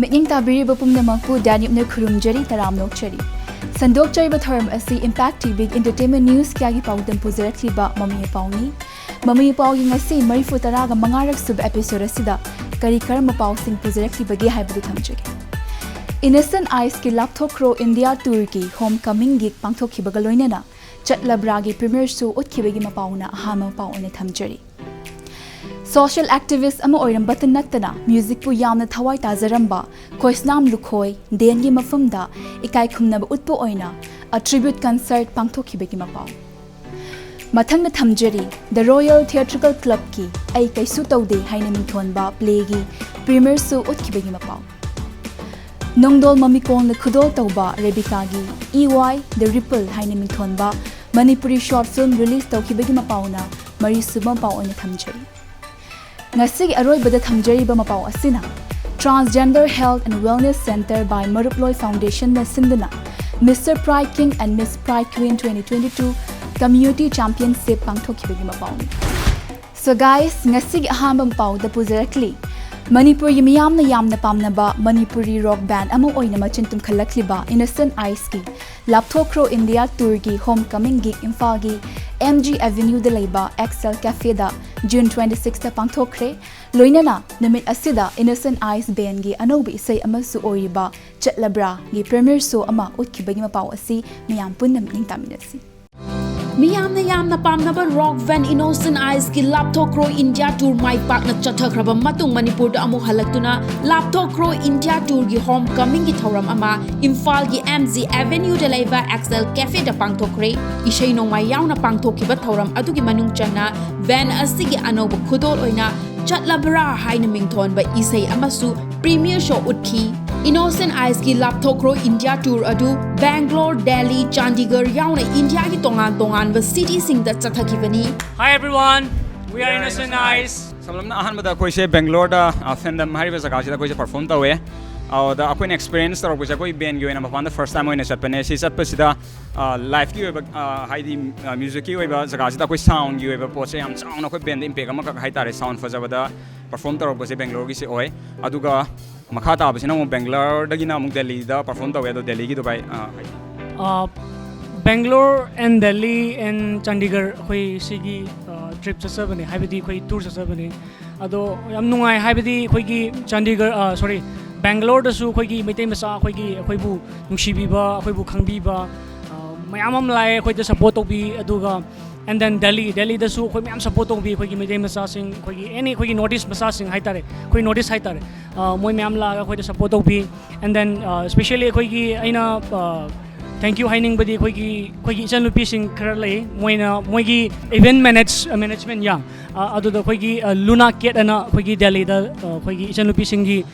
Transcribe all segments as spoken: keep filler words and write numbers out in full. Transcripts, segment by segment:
ꯃꯤꯠꯌꯦꯡ ꯇꯥꯕꯤꯔꯤꯕ ꯄꯨꯝꯅꯃꯛꯄꯨ ꯗꯥꯅꯤꯞꯅ ꯈꯨꯔꯨꯝꯖꯔꯤ, ꯇꯔꯥꯝꯅ ꯑꯣꯛꯆꯔꯤ꯫ ꯁꯟꯗꯣꯛꯆꯔꯤꯕ ꯊꯧꯔꯝ ꯑꯁꯤ Impact ꯇꯤ ꯚꯤꯒꯤ entertainment news ꯀꯌꯥꯒꯤ ꯄꯥꯎꯗꯝ ꯄꯨꯖꯔꯛꯂꯤꯕ ꯃꯃꯤ ꯄꯥꯎꯅꯤ꯫ ꯃꯃꯤ ꯄꯥꯎꯒꯤ ꯉꯁꯤ ꯃꯔꯤꯐꯨ ꯇꯔꯥꯒ ꯃꯉꯥꯔꯛ ꯁꯨꯕ episode ꯑꯁꯤꯗ ꯀꯔꯤ ꯀꯔꯝꯕ ꯄꯥꯎꯁꯤꯡ ꯄꯨꯖꯔꯛꯂꯤꯕꯒꯦ ꯍꯥꯏꯕꯗꯨ ꯊꯝꯖꯒꯦ꯫ Innocent Eyes ꯀꯤ ꯂꯥꯞꯊꯣꯛꯈ꯭ꯔꯣ India tour ꯒꯤ homecoming gig ꯄꯥꯡꯊꯣꯛꯈꯤꯕꯒ ꯂꯣꯏꯅꯅ ꯆꯠꯂꯕ꯭ꯔꯥꯒꯤ premiere show ꯎꯠꯈꯤꯕꯒꯤ ꯃꯄꯥꯎꯅ ꯑꯍꯥꯟꯕ ꯃꯄꯥꯎ ꯑꯣꯏꯅ ꯊꯝꯖꯔꯤ꯫ Social activist ꯑꯃ ꯑꯣꯏꯔꯝꯕꯇ ꯅꯠꯇꯅ music ꯄꯨ ꯌꯥꯝꯅ ꯊꯋꯥꯏ ꯇꯥꯖꯔꯝꯕ ꯈꯣꯏꯁꯅꯥꯝ ꯂꯨꯈꯣꯏ ꯗꯦꯟꯒꯤ ꯃꯐꯝꯗ ꯏꯀꯥꯏ ꯈꯨꯝꯅꯕ ꯎꯠꯄ ꯑꯣꯏꯅ a tribute concert ꯄꯥꯡꯊꯣꯛꯈꯤꯕꯒꯤ ꯃꯄꯥꯎ꯫ ꯃꯊꯪꯗ ꯊꯝꯖꯔꯤ, The Royal Theatrical Club ꯀꯤ ꯑꯩ ꯀꯩꯁꯨ ꯇꯧꯗꯦ ꯍꯥꯏꯅ ꯃꯤꯡꯊꯣꯟꯕ play ꯒꯤ premiere show ꯎꯠꯈꯤꯕꯒꯤ ꯃꯄꯥꯎ꯫ ꯅꯣꯡꯗꯣꯜ ꯃꯃꯤꯀꯣꯡꯅ ꯈꯨꯗꯣꯜ ꯇꯧꯕ ꯔꯦꯕꯤꯀꯥꯒꯤ E Y The Ripple ꯍꯥꯏꯅ ꯃꯤꯡꯊꯣꯟꯕ ꯃꯅꯤꯄꯨꯔꯤ short film release ꯇꯧꯈꯤꯕꯒꯤ ꯃꯄꯥꯎꯅ ꯃꯔꯤꯁꯨꯕ ꯃꯄꯥꯎ ꯑꯣꯏꯅ ꯊꯝꯖꯔꯤ꯫ ꯉꯁꯤꯒꯤ ꯑꯔꯣꯏꯕꯗ ꯊꯝꯖꯔꯤꯕ ꯃꯄꯥꯎ ꯑꯁꯤꯅ Transgender Health and Wellness Center by ꯃꯔꯨꯞꯂꯣꯏ Foundation ꯅ ꯁꯤꯟꯗꯨꯅ Mister Pride King and Miss Pride Queen twenty twenty-two Community Championship ꯄꯥꯡꯊꯣꯛꯈꯤꯕꯒꯤ ꯃꯄꯥꯎꯅꯤ꯫ So guys, ꯉꯁꯤꯒꯤ ꯑꯍꯥꯟꯕ ꯃꯄꯥꯎꯗ ꯄꯨꯖꯔꯛꯂꯤ꯫ ꯃꯅꯤꯄꯨꯔꯒꯤ ꯃꯤꯌꯥꯝꯅ ꯌꯥꯝꯅ ꯄꯥꯝꯅꯕ ꯃꯅꯤꯄꯨꯔꯤ rock band ꯑꯃ ꯑꯣꯏꯅ ꯃꯆꯤꯟ ꯇꯨꯝꯈꯠꯂꯛꯂꯤꯕ Innocent Eyes ꯀꯤ ꯂꯥꯞꯊꯣꯛꯈ꯭ꯔꯣ India tour ꯒꯤ homecoming gig ꯏꯝꯐꯥꯜꯒꯤ M G Avenue ꯗ ꯂꯩꯕ Excel Cafe ꯗ June twenty-six ꯇ ꯄꯥꯡꯊꯣꯛꯈ꯭ꯔꯦ꯫ ꯂꯣꯏꯅꯅ ꯅꯨꯃꯤꯠ ꯑꯁꯤꯗ Innocent Eyes band ꯒꯤ ꯑꯅꯧꯕ ꯏꯁꯩ ꯑꯃꯁꯨ ꯑꯣꯏꯔꯤꯕ ꯆꯠꯂꯕ꯭ꯔꯥ ꯒꯤ premiere show ꯑꯃ ꯎꯠꯈꯤꯕꯒꯤ ꯃꯄꯥꯎ ꯑꯁꯤ ꯃꯤꯌꯥꯝ ꯄꯨꯟꯅ ꯃꯤꯠꯌꯦꯡ ꯇꯥꯃꯤꯟꯅꯁꯤ꯫ ꯃꯤꯌꯥꯝꯅ ꯌꯥꯝꯅ ꯄꯥꯝꯅꯕ rock band Innocent Eyes ꯀꯤ ꯂꯥꯞꯊꯣꯛꯈ꯭ꯔꯣ India tour ꯃꯥꯏ ꯄꯥꯛꯅ ꯆꯠꯊꯈ꯭ꯔꯕ ꯃꯇꯨꯡ ꯃꯅꯤꯄꯨꯔꯗ ꯑꯃꯨꯛ ꯍꯜꯂꯛꯇꯨꯅ ꯂꯥꯞꯊꯣꯛꯈ꯭ꯔꯣ India tour ꯒꯤ homecoming ꯒꯤ ꯊꯧꯔꯝ ꯑꯃ ꯏꯝꯐꯥꯜꯒꯤ M G Avenue ꯗ ꯂꯩꯕ Excel Cafe ꯗ ꯄꯥꯡꯊꯣꯛꯈ꯭ꯔꯦ꯫ ꯏꯁꯩ ꯅꯣꯡꯃꯥꯏ ꯌꯥꯎꯅ ꯄꯥꯡꯊꯣꯛꯈꯤꯕ ꯊꯧꯔꯝ ꯑꯗꯨꯒꯤ ꯃꯅꯨꯡ ꯆꯟꯅ band ꯑꯁꯤꯒꯤ ꯑꯅꯧꯕ ꯈꯨꯗꯣꯜ ꯑꯣꯏꯅ ꯆꯠꯂꯕ꯭ꯔꯥ ꯍꯥꯏꯅ ꯃꯤꯡꯊꯣꯟꯕ ꯏꯁꯩ ꯑꯃꯁꯨ premiere show ꯎꯠꯈꯤ꯫ Innocent Eyes ꯀꯤ ꯂꯥꯞꯊꯣꯛꯈ꯭ꯔꯣ India tour ꯑꯗꯨ Bangalore, Delhi, Chandigarh ꯌꯥꯎꯅ ꯏꯟꯗꯤꯌꯥꯒꯤ ꯇꯣꯉꯥꯟ ꯇꯣꯉꯥꯟꯕ city ꯁꯤꯡꯗ ꯆꯠꯊꯈꯤꯕꯅꯤ꯫ Hi everyone, we are Innocent Eyes. ꯁꯝꯂꯞꯅ ꯑꯍꯥꯟꯕꯗ ꯑꯩꯈꯣꯏꯁꯦ ꯕꯦꯡꯒ꯭ꯂꯣꯔꯗ, ꯑ, Fandom ꯍꯥꯏꯔꯤꯕ ꯖꯒꯥꯁꯤꯗ ꯑꯩꯈꯣꯏꯁꯦ perform ꯇꯧꯋꯦ꯫ ꯑꯗꯨꯗ ꯑꯩꯈꯣꯏꯅ experience ꯇꯧꯔꯛꯄꯁꯦ ꯑꯩꯈꯣꯏ band ꯒꯤ ꯑꯣꯏꯅ ꯃꯄꯥꯟꯗ first time ꯑꯣꯏꯅ ꯆꯠꯄꯅꯦ꯫ ꯁꯤ ꯆꯠꯄꯁꯤꯗ, ꯑ, live ꯀꯤ ꯑꯣꯏꯕ, ꯑ, ꯍꯥꯏꯗꯤ, ꯑ, music ꯀꯤ ꯑꯣꯏꯕ ꯖꯒꯥꯁꯤꯗ ꯑꯩꯈꯣꯏ sound ꯒꯤ ꯑꯣꯏꯕ ꯄꯣꯠꯁꯦ ꯌꯥꯝ ꯆꯥꯎꯅ ꯑꯩꯈꯣꯏ band ꯗ impact ꯑꯃꯈꯛ ꯍꯥꯏꯇꯥꯔꯦ, sound ꯐꯖꯕꯗ perform ꯇꯧꯔꯛꯄꯁꯦ ꯕꯦꯡꯒ꯭ꯂꯣꯔꯒꯤꯁꯦ ꯑꯣꯏ꯫ ꯑꯗꯨꯒ ꯃꯈꯥ ꯇꯥꯕꯁꯤꯅ ꯑꯃꯨꯛ ꯕꯦꯡꯒ꯭ꯂꯣꯔꯗꯒꯤꯅ ꯑꯃꯨꯛ ꯗꯦꯜꯂꯤꯗ ꯄꯔꯐꯣꯔꯝ ꯇꯧꯋꯦ꯫ ꯑꯗꯣ ꯗꯦꯜꯂꯤꯒꯤꯗꯨ ꯚꯥꯏ, ꯑꯥ, ꯍꯥꯏ꯫ ꯕꯦꯡꯒ꯭ꯂꯣꯔ ꯑꯦꯟ ꯗꯦꯜꯂꯤ ꯑꯦꯟ ꯆꯥꯟꯗꯤꯒꯔ ꯑꯩꯈꯣꯏ ꯁꯤꯒꯤ ꯇ꯭ꯔꯤꯞ ꯆꯠꯆꯕꯅꯦ, ꯍꯥꯏꯕꯗꯤ ꯑꯩꯈꯣꯏ ꯇꯨꯔ ꯆꯠꯆꯕꯅꯦ꯫ ꯑꯗꯣ ꯌꯥꯝ ꯅꯨꯡꯉꯥꯏ, ꯍꯥꯏꯕꯗꯤ ꯑꯩꯈꯣꯏꯒꯤ ꯆꯥꯟꯗꯤꯒꯔ, ꯁꯣꯔꯤ, ꯕꯦꯡꯒ꯭ꯂꯣꯔꯗꯁꯨ ꯑꯩꯈꯣꯏꯒꯤ ꯃꯩꯇꯩ ꯃꯆꯥ, ꯑꯩꯈꯣꯏꯒꯤ, ꯑꯩꯈꯣꯏꯕꯨ ꯅꯨꯡꯁꯤꯕꯤꯕ, ꯑꯩꯈꯣꯏꯕꯨ ꯈꯪꯕꯤꯕ, ꯑ, ꯃꯌꯥꯝ ꯑꯃ ꯂꯥꯛꯑꯦ, ꯑꯩꯈꯣꯏꯗ ꯁꯞꯄꯣꯔꯠ ꯇꯧꯕꯤ꯫ ꯑꯗꯨꯒ and then ꯗꯦꯜꯂꯤ, ꯗꯦꯜꯂꯤꯗꯁꯨ ꯑꯩꯈꯣꯏ ꯃꯌꯥꯝ ꯁꯞꯄꯣꯔꯠ ꯇꯧꯕꯤ, ꯑꯩꯈꯣꯏꯒꯤ ꯃꯩꯇꯩ ꯃꯆꯥꯁꯤꯡ, ꯑꯩꯈꯣꯏꯒꯤ ꯑꯦꯅꯤ, ꯑꯩꯈꯣꯏꯒꯤ ꯅꯣꯔꯠ ꯏꯁ ꯃꯆꯥꯁꯤꯡ ꯍꯥꯏꯇꯥꯔꯦ, ꯑꯩꯈꯣꯏ ꯅꯣꯔꯠ ꯏꯁ ꯍꯥꯏꯇꯥꯔꯦ, ꯑ, ꯃꯣꯏ ꯃꯌꯥꯝ ꯂꯥꯛꯑꯒ ꯑꯩꯈꯣꯏꯗ ꯁꯞꯄꯣꯔꯠ ꯇꯧꯕꯤ꯫ And then especially ꯑꯩꯈꯣꯏꯒꯤ, ꯑꯩꯅ ꯊꯦꯡꯛ ꯌꯨ ꯍꯥꯏꯅꯤꯡꯕꯗꯤ ꯑꯩꯈꯣꯏꯒꯤ, ꯑꯩꯈꯣꯏꯒꯤ ꯏꯆꯟꯅꯨꯄꯤꯁꯤꯡ ꯈꯔ ꯂꯩ, ꯃꯣꯏꯅ ꯃꯣꯏꯒꯤ ꯏꯚꯦꯟꯠ ꯃꯦꯅꯦꯖ ꯃꯦꯅꯦꯖꯃꯦꯟ, ꯌꯥ, ꯑꯗꯨꯗ ꯑꯩꯈꯣꯏꯒꯤ, ꯑ, ꯂꯨꯅꯥ ꯀꯦꯠ ꯑꯅ ꯑꯩꯈꯣꯏꯒꯤ ꯗꯦꯜꯂꯤꯗ, ꯑ, ꯑꯩꯈꯣꯏꯒꯤ ꯏꯆꯟꯅꯨꯄꯤꯁꯤꯡꯒꯤ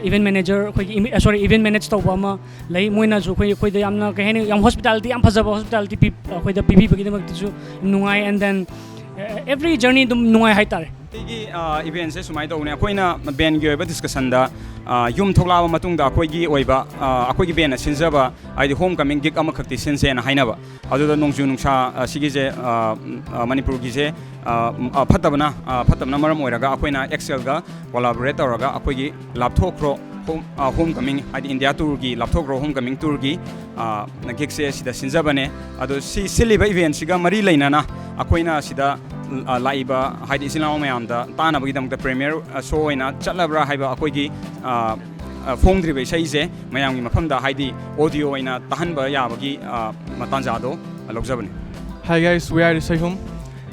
ꯏꯚꯦꯟꯠ ꯃꯦꯅꯦꯖꯔ, ꯑꯩꯈꯣꯏꯒꯤ, ꯁꯣꯔꯤ, ꯏꯚꯦꯟꯠ ꯃꯦꯅꯦꯖ ꯇꯧꯕ ꯑꯃ ꯂꯩ꯫ ꯃꯣꯏꯅꯁꯨ ꯑꯩꯈꯣꯏ, ꯑꯩꯈꯣꯏꯗ ꯌꯥꯝꯅ, ꯀꯩ ꯍꯥꯏꯅꯤ, ꯌꯥꯝ ꯍꯣꯁꯄꯤꯇꯥꯂꯤꯇꯤ ꯌꯥꯝ ꯐꯖꯕ ꯍꯣꯁꯄꯤꯇꯥꯂꯤꯇꯤ ꯑꯩꯈꯣꯏꯗ ꯄꯤꯕꯤꯕꯒꯤꯗꯃꯛꯇꯁꯨ ꯅꯨꯡꯉꯥꯏ꯫ And then every journey ꯑꯗꯨꯝ ꯅꯨꯡꯉꯥꯏ ꯍꯥꯏꯇꯥꯔꯦ꯫ ꯁꯤꯒꯤ ꯏꯚꯦꯟꯠꯁꯦ ꯁꯨꯃꯥꯏꯅ ꯇꯧꯕꯅꯦ, ꯑꯩꯈꯣꯏꯅ ꯕꯦꯟꯒꯤ ꯑꯣꯏꯕ ꯗꯤꯁꯀꯁꯟꯗ ꯌꯨꯝ ꯊꯣꯛꯂꯛꯑꯕ ꯃꯇꯨꯡꯗ ꯑꯩꯈꯣꯏꯒꯤ ꯑꯣꯏꯕ, ꯑ, ꯑꯩꯈꯣꯏꯒꯤ ꯕꯦꯟꯅ ꯁꯤꯟꯖꯕ, ꯍꯥꯏꯗꯤ ꯍꯣꯝ ꯀꯃꯤꯡ ꯒꯤꯛ ꯑꯃꯈꯛꯇꯤ ꯁꯤꯟꯁꯦꯅ ꯍꯥꯏꯅꯕ꯫ ꯑꯗꯨꯗ ꯅꯣꯡꯖꯨ ꯅꯨꯡꯁꯥ, ꯑ, ꯁꯤꯒꯤꯁꯦ, ꯑ, ꯃꯅꯤꯄꯨꯔꯒꯤꯁꯦ, ꯑ, ꯐꯠꯇꯕꯅ, ꯑ, ꯐꯠꯇꯕꯅ ꯃꯔꯝ ꯑꯣꯏꯔꯒ ꯑꯩꯈꯣꯏꯅ ꯑꯦꯛꯁꯦꯜꯒ ꯀꯣꯂꯥꯕꯣꯔꯦꯠ ꯇꯧꯔꯒ ꯑꯩꯈꯣꯏꯒꯤ ꯂꯥꯞꯊꯣꯛꯈ꯭ꯔꯣ ꯍꯣꯝ, ꯑ, ꯍꯣꯝ ꯀꯃꯤꯡ, ꯍꯥꯏꯗꯤ ꯏꯟꯗꯤꯌꯥ ꯇꯨꯔꯒꯤ ꯂꯥꯞꯊꯣꯛꯈ꯭ꯔꯣ ꯍꯣꯝ ꯀꯃꯤꯡ ꯇꯨꯔꯒꯤ, ꯑ, ꯒꯤꯛꯁꯦ ꯁꯤꯗ ꯁꯤꯟꯖꯕꯅꯦ꯫ ꯑꯗꯣ ꯁꯤ ꯁꯤꯜꯂꯤꯕ ꯏꯚꯦꯟꯠꯁꯤꯒ ꯃꯔꯤ ꯂꯩꯅꯅ ꯑꯩꯈꯣꯏꯅ ꯁꯤꯗ, ꯑ, ꯂꯥꯛꯏꯕ, ꯍꯥꯏꯗꯤ ꯏꯆꯤꯜ ꯏꯅꯥꯎ ꯃꯌꯥꯝꯗ ꯇꯥꯅꯕꯒꯤꯗꯃꯛꯇ ꯄ꯭ꯔꯤꯃꯤꯌꯔ, ꯑ, ꯁꯣ ꯑꯣꯏꯅ ꯆꯠꯂꯕ꯭ꯔꯥ ꯍꯥꯏꯕ ꯑꯩꯈꯣꯏꯒꯤ, ꯑ, ꯑ, ꯐꯣꯡꯗ꯭ꯔꯤꯕ ꯏꯁꯩꯁꯦ ꯃꯌꯥꯝꯒꯤ ꯃꯐꯝꯗ, ꯍꯥꯏꯗꯤ ꯑꯣꯗꯤꯑꯣ ꯑꯣꯏꯅ ꯇꯥꯍꯟꯕ ꯌꯥꯕꯒꯤ, ꯑ, ꯃ-, ꯇꯥꯟꯖꯥꯗꯣ ꯂꯧꯖꯕꯅꯤ꯫ Hi guys, we are Isai Home.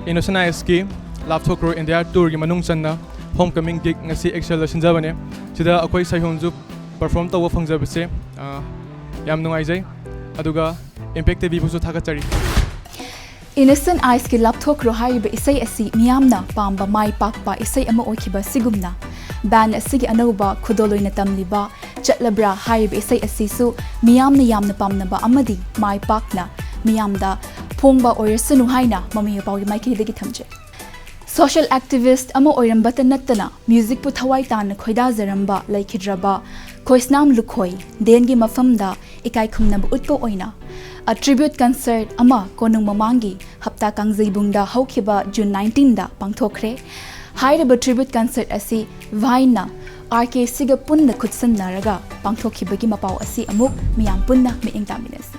Innocent Eyes ꯀꯤ ꯂꯥꯞꯊꯣꯛꯈ꯭ꯔꯣ ꯏꯟꯗꯤꯌꯥ ꯇꯨꯔꯒꯤ ꯃꯅꯨꯡ ꯆꯟꯅ ꯍꯣꯝ ꯀꯃꯤꯡ ꯒꯤꯛ ꯉꯁꯤ ꯑꯦꯛꯁꯦꯜꯗ ꯁꯤꯟꯖꯕꯅꯦ꯫ ꯁꯤꯗ ꯑꯩꯈꯣꯏ ꯁꯥꯏꯍꯣꯝꯁꯨ ꯄꯔꯐꯣꯔꯝ ꯇꯧꯕ ꯐꯪꯖꯕꯁꯦ, ꯑ, ꯌꯥꯝ ꯅꯨꯡꯉꯥꯏꯖꯩ꯫ ꯑꯗꯨꯒ ꯏꯝꯄꯦꯛ ꯇꯤꯚꯤꯕꯨꯁꯨ ꯊꯥꯒꯠꯆꯔꯤ꯫ ꯏꯅꯣꯁꯦꯟꯠ ꯑꯥꯏꯁꯀꯤ ꯂꯥꯞꯊꯣꯛꯈ꯭ꯔꯣ ꯍꯥꯏꯔꯤꯕ ꯏꯁꯩ ꯑꯁꯤ ꯃꯤꯌꯥꯝꯅ ꯄꯥꯝꯕ ꯃꯥꯏ ꯄꯥꯛꯄ ꯏꯁꯩ ꯑꯃ ꯑꯣꯏꯈꯤꯕ ꯑꯁꯤꯒꯨꯝꯅ, ꯕꯦꯟꯗ ꯑꯁꯤꯒꯤ ꯑꯅꯧꯕ ꯈꯨꯗꯣꯜ ꯑꯣꯏꯅ ꯇꯝꯂꯤꯕ ꯆꯠꯂꯕ꯭ꯔꯥ ꯍꯥꯏꯔꯤꯕ ꯏꯁꯩ ꯑꯁꯤꯁꯨ ꯃꯤꯌꯥꯝꯅ ꯌꯥꯝꯅ ꯄꯥꯝꯅꯕ ꯑꯃꯗꯤ ꯃꯥꯏ ꯄꯥꯛꯅ ꯃꯤꯌꯥꯝꯗ ꯐꯣꯡꯕ ꯑꯣꯏꯔꯁꯅꯨ ꯍꯥꯏꯅ ꯃꯃꯤ ꯃꯄꯥꯒꯤ ꯃꯥꯏꯀꯩꯗꯒꯤ ꯊꯝꯖꯩ꯫ ꯁꯣꯁꯤꯌꯦꯜ ꯑꯦꯛꯇꯤꯚꯤꯁ꯭ꯠ ꯑꯃ ꯑꯣꯏꯔꯝꯕꯇ ꯅꯠꯇꯅ ꯃ꯭ꯌꯨꯖꯤꯛꯄꯨ ꯊꯋꯥꯏ ꯇꯥꯅ ꯈꯣꯏꯗꯥꯖꯔꯝꯕ ꯂꯩꯈꯤꯗ꯭ꯔꯕ ꯈꯣꯏꯁꯅꯥꯝ ꯂꯨꯈꯣꯏ ꯗꯦꯟꯒꯤ ꯃꯐꯝꯗ ꯏꯀꯥꯏ ꯈꯨꯝꯅꯕ ꯎꯠꯄ ꯑꯣꯏꯅ ꯑ ꯇ꯭ꯔꯤꯕ꯭ꯌꯨꯠ ꯀꯟꯁꯔꯠ ꯑꯃ ꯀꯣꯅꯨꯡ ꯃꯃꯥꯡꯒꯤ ꯍꯞꯇꯥ ꯀꯥꯡꯖꯩꯕꯨꯡꯗ ꯍꯧꯈꯤꯕ ꯖꯨꯟ ꯅꯥꯏꯟꯇꯤꯟꯗ ꯄꯥꯡꯊꯣꯛꯈ꯭ꯔꯦ꯫ ꯍꯥꯏꯔꯤꯕ tribute concert ꯑꯁꯤ ꯚꯥꯏꯟꯅ ꯑꯥꯔ ꯀꯦ ꯁꯤꯒ ꯄꯨꯟꯅ ꯈꯨꯠꯁꯝꯅꯔꯒ ꯄꯥꯡꯊꯣꯛꯈꯤꯕꯒꯤ ꯃꯄꯥꯎ ꯑꯁꯤ ꯑꯃꯨꯛ ꯃꯤꯌꯥꯝ ꯄꯨꯟꯅ ꯃꯤꯠꯌꯦꯡ ꯇꯥꯃꯤꯟꯅꯁꯤ꯫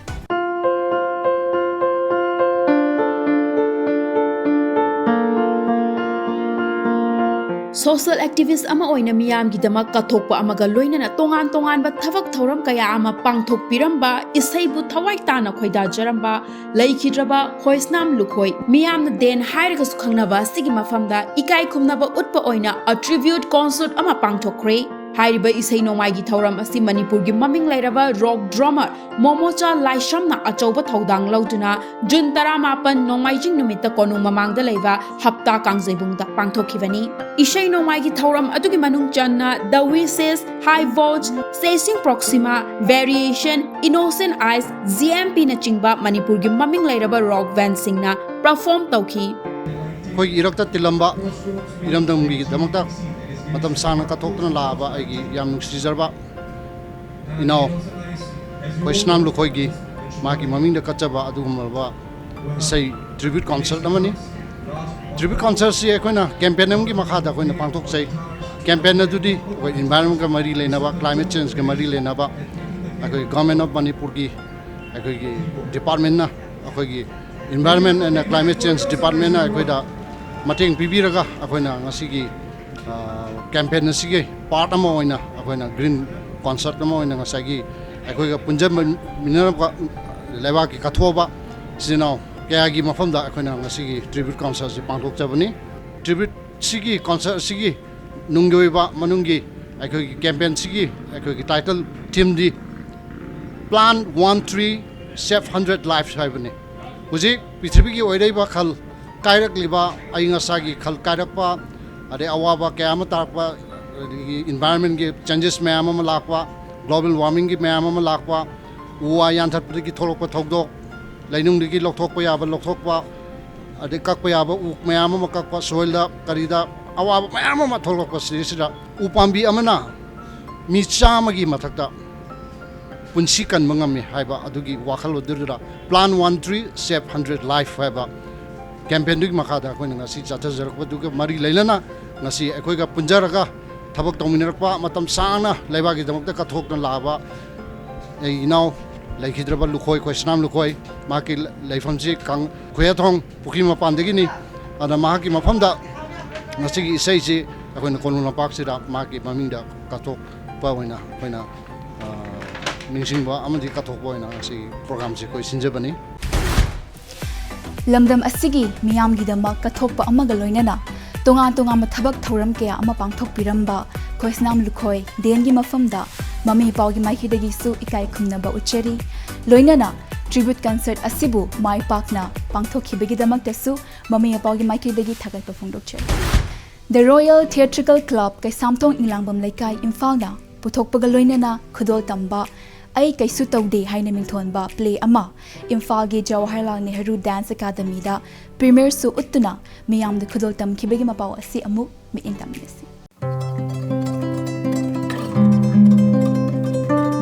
Social activist ꯑꯃ ꯑꯣꯏꯅ ꯃꯤꯌꯥꯝꯒꯤꯗꯃꯛ ꯀꯠꯊꯣꯛꯄ ꯑꯃꯒ ꯂꯣꯏꯅꯅ ꯇꯣꯉꯥꯟ ꯇꯣꯉꯥꯟꯕ ꯊꯕꯛ ꯊꯧꯔꯝ ꯀꯌꯥ ꯑꯃ ꯄꯥꯡꯊꯣꯛꯄꯤꯔꯝꯕ, ꯏꯁꯩꯕꯨ ꯊꯋꯥꯏ ꯇꯥꯅ ꯈꯣꯏꯗꯥꯖꯔꯝꯕ ꯂꯩꯈꯤꯗ꯭ꯔꯕ ꯈꯣꯏꯁꯅꯥꯝ ꯂꯨꯈꯣꯏ, ꯃꯤꯌꯥꯝꯅ ꯗꯦꯟ ꯍꯥꯏꯔꯒꯁꯨ ꯈꯪꯅꯕ ꯑꯁꯤꯒꯤ ꯃꯐꯝꯗ ꯏꯀꯥꯏ ꯈꯨꯝꯅꯕ ꯎꯠꯄ ꯑꯣꯏꯅ a tribute concert ꯑꯃ ꯄꯥꯡꯊꯣꯛꯈ꯭ꯔꯦ꯫ ꯍꯥꯏꯔꯤꯕ ꯏꯁꯩ ꯅꯣꯡꯃꯥꯏꯒꯤ ꯊꯧꯔꯝ ꯑꯁꯤ ꯃꯅꯤꯄꯨꯔꯒꯤ ꯃꯃꯤꯡ ꯂꯩꯔꯕ rock drummer ꯃꯣꯃꯣꯆꯥ ꯂꯥꯏꯁ꯭ꯔꯝꯅ ꯑꯆꯧꯕ ꯊꯧꯗꯥꯡ ꯂꯧꯗꯨꯅ ꯖꯨꯟ ꯇꯔꯥꯃꯥꯄꯟ ꯅꯣꯡꯃꯥꯏꯖꯤꯡ ꯅꯨꯃꯤꯠꯇ ꯀꯣꯅꯨꯡ ꯃꯃꯥꯡꯗ ꯂꯩꯕ ꯍꯞꯇꯥ ꯀꯥꯡꯖꯩꯕꯨꯡꯗ ꯄꯥꯡꯊꯣꯛꯈꯤꯕꯅꯤ꯫ ꯏꯁꯩ ꯅꯣꯡꯃꯥꯏꯒꯤ ꯊꯧꯔꯝ ꯑꯗꯨꯒꯤ ꯃꯅꯨꯡ ꯆꯟꯅ The Wishes, High Volts, Chasing Proxima, Variation, Innocent Eyes, G M P ꯅꯆꯤꯡꯕ ꯃꯅꯤꯄꯨꯔꯒꯤ ꯃꯃꯤꯡ ꯂꯩꯔꯕ rock bandꯁꯤꯡꯅ perform ꯇꯧꯈꯤ꯫ ꯑꯩꯈꯣꯏꯒꯤ ꯏꯔꯛꯇ ꯇꯤꯜꯂꯝꯕ ꯏꯔꯝꯗꯝꯒꯤꯗꯃꯛꯇ ꯃꯇꯝ ꯁꯥꯡꯅ ꯀꯠꯊꯣꯛꯇꯨꯅ ꯂꯥꯛꯑꯕ ꯑꯩꯒꯤ ꯌꯥꯝ ꯅꯨꯡꯁꯤꯖꯔꯕ ꯏꯅꯥꯎ ꯈꯣꯏꯁꯅꯥꯝ ꯂꯨꯈꯣꯏꯒꯤ ꯃꯥꯒꯤ ꯃꯃꯤꯡꯗ ꯀꯠꯆꯕ ꯑꯗꯨꯒꯨꯝꯂꯕ ꯏꯁꯩ tribute concert ꯑꯃꯅꯤ꯫ Tribute concertꯁꯤ ꯑꯩꯈꯣꯏꯅ campaign ꯑꯃꯒꯤ ꯃꯈꯥꯗ ꯑꯩꯈꯣꯏꯅ ꯄꯥꯡꯊꯣꯛꯆꯩ꯫ Campaign ꯑꯗꯨꯗꯤ ꯑꯩꯈꯣꯏ environmentꯀ ꯃꯔꯤ ꯂꯩꯅꯕ, climate changeꯀ ꯃꯔꯤ ꯂꯩꯅꯕ, ꯑꯩꯈꯣꯏ Government of ꯃꯅꯤꯄꯨꯔꯒꯤ ꯑꯩꯈꯣꯏꯒꯤ departmentꯅ, ꯑꯩꯈꯣꯏꯒꯤ Environment and Climate Change Departmentꯅ ꯑꯩꯈꯣꯏꯗ ꯃꯇꯦꯡ ꯄꯤꯕꯤꯔꯒ ꯑꯩꯈꯣꯏꯅ ꯉꯁꯤꯒꯤ, ꯑ, campaign ꯑꯁꯤꯒꯤ part ꯑꯃ ꯑꯣꯏꯅ ꯑꯩꯈꯣꯏꯅ green concert ꯑꯃ ꯑꯣꯏꯅ ꯉꯁꯥꯏꯒꯤ ꯑꯩꯈꯣꯏꯒ ꯄꯨꯟꯖꯟꯃꯤꯟꯅꯔꯕ ꯂꯩꯕꯥꯛꯀꯤ ꯀꯠꯊꯣꯛꯑꯕ ꯏꯆꯤꯟ ꯏꯅꯥꯎ ꯀꯌꯥꯒꯤ ꯃꯐꯝꯗ ꯑꯩꯈꯣꯏꯅ ꯉꯁꯤꯒꯤ tribute concertꯁꯤ ꯄꯥꯡꯊꯣꯛꯆꯕꯅꯤ꯫ Tributeꯁꯤꯒꯤ concert ꯑꯁꯤꯒꯤ ꯅꯨꯡꯒꯤ ꯑꯣꯏꯕ ꯃꯅꯨꯡꯒꯤ ꯑꯩꯈꯣꯏꯒꯤ campaignꯁꯤꯒꯤ ꯑꯩꯈꯣꯏꯒꯤ title themeꯗꯤ Plant One Tree, Save Hundred Lives ꯍꯥꯏꯕꯅꯤ꯫ ꯍꯧꯖꯤꯛ ꯄ꯭ꯔꯤꯊꯤꯕꯤꯒꯤ ꯑꯣꯏꯔꯛꯏꯕ ꯈꯜ ꯀꯥꯏꯔꯛꯂꯤꯕ, ꯑꯏꯪ ꯑꯁꯥꯒꯤ ꯈꯜ ꯀꯥꯏꯔꯛꯄ, ꯑꯗꯩ ꯑꯋꯥꯕ ꯀꯌꯥ ꯑꯃ ꯇꯥꯔꯛꯄ, ꯑꯗꯒꯤ environmentꯀꯤ changes ꯃꯌꯥꯝ ꯑꯃ ꯂꯥꯛꯄ, global warmingꯒꯤ ꯃꯌꯥꯝ ꯑꯃ ꯂꯥꯛꯄ, ꯎ ꯋꯥ ꯌꯥꯟꯊꯠꯄꯗꯒꯤ ꯊꯣꯛꯂꯛꯄ ꯊꯧꯗꯣꯛ, ꯂꯩꯅꯨꯡꯗꯒꯤ ꯂꯧꯊꯣꯛꯄ ꯌꯥꯕ ꯂꯧꯊꯣꯛꯄ, ꯑꯗꯩ ꯀꯛꯄ ꯌꯥꯕ ꯎ ꯃꯌꯥꯝ ꯑꯃ ꯀꯛꯄ, soilꯗ ꯀꯔꯤꯗ ꯑꯋꯥꯕ ꯃꯌꯥꯝ ꯑꯃ ꯊꯣꯛꯂꯛꯄꯁꯤꯗꯩꯁꯤꯗ ꯎ ꯄꯥꯝꯕꯤ ꯑꯃꯅ ꯃꯤ ꯆꯥꯝꯃꯒꯤ ꯃꯊꯛꯇ ꯄꯨꯟꯁꯤ ꯀꯟꯕ ꯉꯝꯃꯤ ꯍꯥꯏꯕ ꯑꯗꯨꯒꯤ ꯋꯥꯈꯜꯂꯣꯟꯗꯨꯗ Plant One Tree, Save Hundred Life ꯍꯥꯏꯕ ꯀꯦꯝꯄꯦꯟꯗꯨꯒꯤ ꯃꯈꯥꯗ ꯑꯩꯈꯣꯏꯅ ꯉꯁꯤ ꯆꯠꯊꯖꯔꯛꯄꯗꯨꯒ ꯃꯔꯤ ꯂꯩꯅꯅ ꯉꯁꯤ ꯑꯩꯈꯣꯏꯒ ꯄꯨꯟꯖꯔꯒ ꯊꯕꯛ ꯇꯧꯃꯤꯟꯅꯔꯛꯄ, ꯃꯇꯝ ꯁꯥꯡꯅ ꯂꯩꯕꯥꯛꯀꯤꯗꯃꯛꯇ ꯀꯠꯊꯣꯛꯇꯨꯅ ꯂꯥꯛꯑꯕ ꯑꯩ ꯏꯅꯥꯎ ꯂꯩꯈꯤꯗ꯭ꯔꯕ ꯂꯨꯈꯣꯏ, ꯈꯣꯏꯁꯅꯥꯝ ꯂꯨꯈꯣꯏ, ꯃꯍꯥꯛꯀꯤ ꯂꯩꯐꯝꯁꯤ ꯀꯪ-, ꯈꯨꯌꯥꯊꯣꯡ ꯄꯨꯈ꯭ꯔꯤ ꯃꯄꯥꯟꯗꯒꯤꯅꯤ꯫ ꯑꯗꯨꯅ ꯃꯍꯥꯛꯀꯤ ꯃꯐꯝꯗ ꯉꯁꯤꯒꯤ ꯏꯁꯩꯁꯤ ꯑꯩꯈꯣꯏꯅ ꯀꯣꯅꯨꯡ ꯂꯝꯄꯥꯛꯁꯤꯗ ꯃꯍꯥꯛꯀꯤ ꯃꯃꯤꯡꯗ ꯀꯠꯊꯣꯛꯄ ꯑꯣꯏꯅ ꯑꯩꯈꯣꯏꯅ, ꯑ, ꯅꯤꯡꯁꯤꯡꯕ ꯑꯃꯗꯤ ꯀꯠꯊꯣꯛꯄ ꯑꯣꯏꯅ ꯉꯁꯤ ꯄ꯭ꯔꯣꯒ꯭ꯔꯥꯝꯁꯤ ꯑꯩꯈꯣꯏ ꯁꯤꯟꯖꯕꯅꯤ꯫ ꯂꯝꯗꯝ ꯑꯁꯤꯒꯤ ꯃꯤꯌꯥꯝꯒꯤꯗꯃꯛ ꯀꯠꯊꯣꯛꯄ ꯑꯃꯒ ꯂꯣꯏꯅꯅ ꯇꯣꯉꯥꯟ ꯇꯣꯉꯥꯟꯕ ꯊꯕꯛ ꯊꯧꯔꯝ ꯀꯌꯥ ꯑꯃ ꯄꯥꯡꯊꯣꯛꯄꯤꯔꯝꯕ ꯈꯣꯏꯁꯅꯥꯝ ꯂꯨꯈꯣꯏ ꯗꯦꯟꯒꯤ ꯃꯐꯝꯗ ꯃꯃꯤ ꯃꯄꯥꯒꯤ ꯃꯥꯏꯀꯩꯗꯒꯤꯁꯨ ꯏꯀꯥꯏ ꯈꯨꯝꯅꯕ ꯎꯠꯆꯔꯤ꯫ ꯂꯣꯏꯅꯅ tribute concert ꯑꯁꯤꯕꯨ ꯃꯥꯏ ꯄꯥꯛꯅ ꯄꯥꯡꯊꯣꯛꯈꯤꯕꯒꯤꯗꯃꯛꯇꯁꯨ ꯃꯃꯤ ꯃꯄꯥꯒꯤ ꯃꯥꯏꯀꯩꯗꯒꯤ ꯊꯥꯒꯠꯄ ꯐꯣꯡꯗꯣꯛꯆꯔꯤ꯫ The Royal Theatrical Club Keishamthong ꯏꯪꯂꯥꯡꯕꯝ ꯂꯩꯀꯥꯏ ꯏꯝꯐꯥꯜꯅ ꯄꯨꯊꯣꯛꯄꯒ ꯂꯣꯏꯅꯅ ꯈꯨꯗꯣꯜ ꯇꯝꯕ ꯑꯩ ꯀꯩꯁꯨ ꯇꯧꯗꯦ ꯍꯥꯏꯅ ꯃꯤꯡꯊꯣꯟꯕ play ꯑꯃ ꯏꯝꯐꯥꯜꯒꯤ Jawaharlal Nehru Dance Academyꯗ premiere show ꯎꯠꯇꯨꯅ ꯃꯤꯌꯥꯝꯗ ꯈꯨꯗꯣꯜ ꯇꯝꯈꯤꯕꯒꯤ ꯃꯄꯥꯎ ꯑꯁꯤ ꯑꯃꯨꯛ ꯃꯤꯠꯌꯦꯡ ꯇꯥꯃꯤꯟꯅꯁꯤ꯫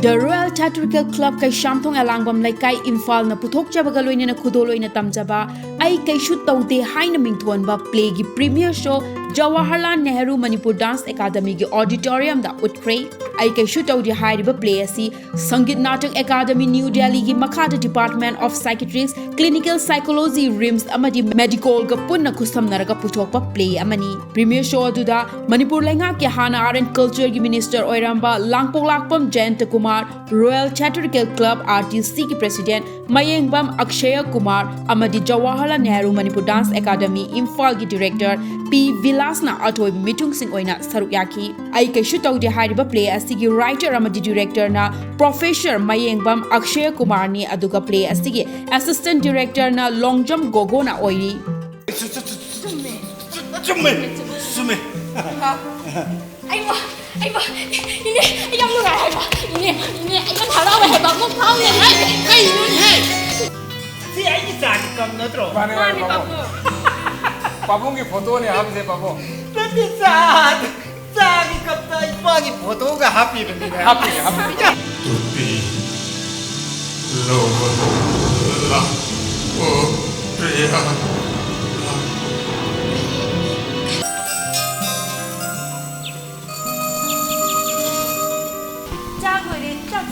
The Royal Theatrical Club Keishamthong ꯑꯦꯂꯥꯡꯕꯝ ꯂꯩꯀꯥꯏ ꯏꯝꯐꯥꯜꯅ ꯄꯨꯊꯣꯛꯆꯕꯒ ꯂꯣꯏꯅꯅ ꯈꯨꯗꯣꯜ ꯑꯣꯏꯅ ꯇꯝꯖꯕ ꯑꯩ ꯀꯩꯁꯨ ꯇꯧꯗꯦ ꯍꯥꯏꯅ ꯃꯤꯡꯊꯣꯟꯕ playꯒꯤ premiere show Jawaharlal Nehru Manipur Dance Academyꯒꯤ auditoriumꯗ ꯎꯠꯈ꯭ꯔꯦ꯫ ꯑꯩ ꯀꯩꯁꯨ ꯇꯧꯗꯦ ꯍꯥꯏꯔꯤꯕ play ꯑꯁꯤ ꯁꯪꯒꯤꯠ ꯅꯥꯇꯛ ꯑꯦꯀꯥꯗꯃꯤ ꯅ꯭ꯌꯨ ꯗꯦꯜꯂꯤꯒꯤ ꯃꯈꯥꯗ Department of Psychiatrics, Clinical Psychology, RIMS ꯑꯃꯗꯤ ꯃꯦꯗꯤꯀꯣꯜꯒ ꯄꯨꯟꯅ ꯈꯨꯠꯁꯝꯅꯔꯒ ꯄꯨꯊꯣꯛꯄ play ꯑꯃꯅꯤ꯫ Premiere show ꯑꯗꯨꯗ ꯃꯅꯤꯄꯨꯔ ꯂꯩꯉꯥꯛꯀꯤ ꯍꯥꯟꯅ Art and Cultureꯒꯤ Minister ꯑꯣꯏꯔꯝꯕ ꯂꯥꯡꯄꯣꯛꯂꯥꯛꯄꯝ ꯖꯌꯟꯇ Kumar, Royal Theatrical Club, RTCꯒꯤ President ꯃꯌꯦꯡꯕꯝ ꯑꯛꯁꯌ ꯀꯨꯃꯥꯔ ꯑꯃꯗꯤ ꯖꯋꯥꯍꯔꯂꯥꯜ ꯅꯦꯍꯔꯨ ꯃꯅꯤꯄꯨꯔ Dance Academy ꯏꯝꯐꯥꯜꯒꯤ Director ꯄꯤ ꯕꯤꯂꯥꯁꯅ ꯑꯊꯣꯏꯕ ꯃꯤꯊꯨꯡꯁꯤꯡ ꯑꯣꯏꯅ ꯁꯔꯨꯛ ꯌꯥꯈꯤ꯫ ꯑꯩ ꯀꯩꯁꯨ ꯇꯧꯗꯦ ꯍꯥꯏꯔꯤꯕ play ꯑꯁꯤꯒꯤ writer ꯑꯃꯗꯤ directorꯅ Professor ꯃꯌꯦꯡꯕꯝ ꯑꯛꯁꯌ ꯀꯨꯃꯥꯔꯅꯤ, ꯑꯗꯨꯒ play ꯑꯁꯤꯒꯤ assistant directorꯅ ꯂꯣꯡꯖꯝ ꯒꯣꯒꯣꯅ ꯑꯣꯏꯔꯤ꯫ ꯆꯨꯝꯃꯦ꯫ ꯆꯨꯝꯃꯦ꯫ ꯆꯨꯝꯃꯦ꯫ ꯑꯩꯃ ꯑꯩꯃ ꯏꯅꯦ ꯑꯩ ꯌꯥꯝ ꯅꯨꯡꯉꯥꯏ ꯍꯥꯏꯕ꯫ ꯏꯅꯦ ꯏꯅꯦ ꯑꯩ ꯌꯥꯝ ꯍꯔꯥꯎꯋꯦ ꯍꯥꯏꯕ꯫ ꯑꯃꯨꯛ ꯐꯥꯎꯅꯦ ꯍꯥꯏ꯫ ꯀꯩꯅꯣꯅꯦꯍꯦ? ꯁꯤ ꯑꯩꯒꯤ ꯆꯥꯒꯤ ꯀꯞ ꯅꯠꯇ꯭ꯔꯣ? ꯃꯥꯅꯦ ꯃꯥꯅꯦ ꯄꯥꯕꯨꯡ꯫ ꯄꯥꯕꯨꯡꯒꯤ ꯐꯣꯇꯣꯅꯦ ꯍꯥꯞꯄꯤꯁꯦ ꯄꯥꯕꯨꯡ꯫ ꯅꯠꯇꯦ ꯆꯥ꯫ ꯆꯥꯒꯤ ꯀꯞꯇ ꯏꯄꯥꯒꯤ ꯐꯣꯇꯣꯒ ꯍꯥꯞꯄꯤꯕꯅꯤꯅꯦ꯫ ꯍꯥꯞꯄꯤꯅꯦ ꯍꯥꯞꯄꯤꯅꯦ꯫ ꯇꯨꯄꯤ ꯂꯧꯕ ꯂꯥꯛꯑꯣ ꯄ꯭ꯔꯤꯌꯥ꯫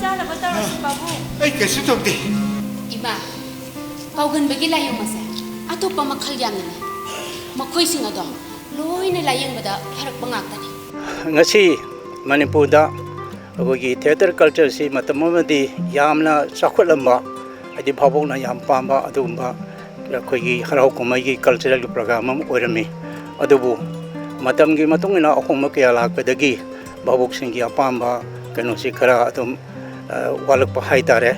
ꯆꯥꯅꯕ ꯇꯧꯔꯁꯤ, ꯄꯥꯕꯨꯡ꯫ ꯑꯩ ꯀꯩꯁꯨ ꯇꯧꯗꯦ꯫ ꯏꯃꯥ, ꯀꯥꯎꯒꯟꯕꯒꯤ ꯂꯥꯏꯑꯣꯡ ꯑꯁꯦ ꯑꯇꯣꯞꯄ ꯃꯈꯜ ꯌꯥꯝꯅ ꯂꯩ꯫ ꯃꯈꯣꯏꯁꯤꯡ ꯑꯗꯣ ꯂꯣꯏꯅ ꯂꯥꯏꯌꯦꯡꯕꯗ ꯐꯔꯛꯄ ꯉꯥꯛꯇꯅꯤ꯫ ꯉꯁꯤ ꯃꯅꯤꯄꯨꯔꯗ ꯑꯩꯈꯣꯏꯒꯤ ꯊꯤꯌꯦꯇꯔ ꯀꯜꯆꯔꯁꯤ ꯃꯇꯝ ꯑꯃꯗꯤ ꯌꯥꯝꯅ ꯆꯥꯎꯈꯠꯂꯝꯕ, ꯍꯥꯏꯗꯤ ꯚꯥꯕꯣꯛꯅ ꯌꯥꯝ ꯄꯥꯝꯕ ꯑꯗꯨꯒꯨꯝꯕ ꯑꯩꯈꯣꯏꯒꯤ ꯍꯔꯥꯎ ꯀꯨꯝꯍꯩꯒꯤ ꯀꯜꯆꯔꯦꯜꯒꯤ ꯄ꯭ꯔꯣꯒ꯭ꯔꯥꯝ ꯑꯃ ꯑꯣꯏꯔꯝꯃꯤ꯫ ꯑꯗꯨꯕꯨ ꯃꯇꯝꯒꯤ ꯃꯇꯨꯡ ꯏꯟꯅ ꯑꯍꯣꯡꯕ ꯀꯌꯥ ꯂꯥꯛꯄꯗꯒꯤ ꯚꯥꯕꯣꯛꯁꯤꯡꯒꯤ ꯑꯄꯥꯝꯕ ꯀꯩꯅꯣꯁꯤ ꯈꯔ ꯑꯗꯨꯝ, ꯑ, ꯋꯥꯠꯂꯛꯄ ꯍꯥꯏꯇꯥꯔꯦ꯫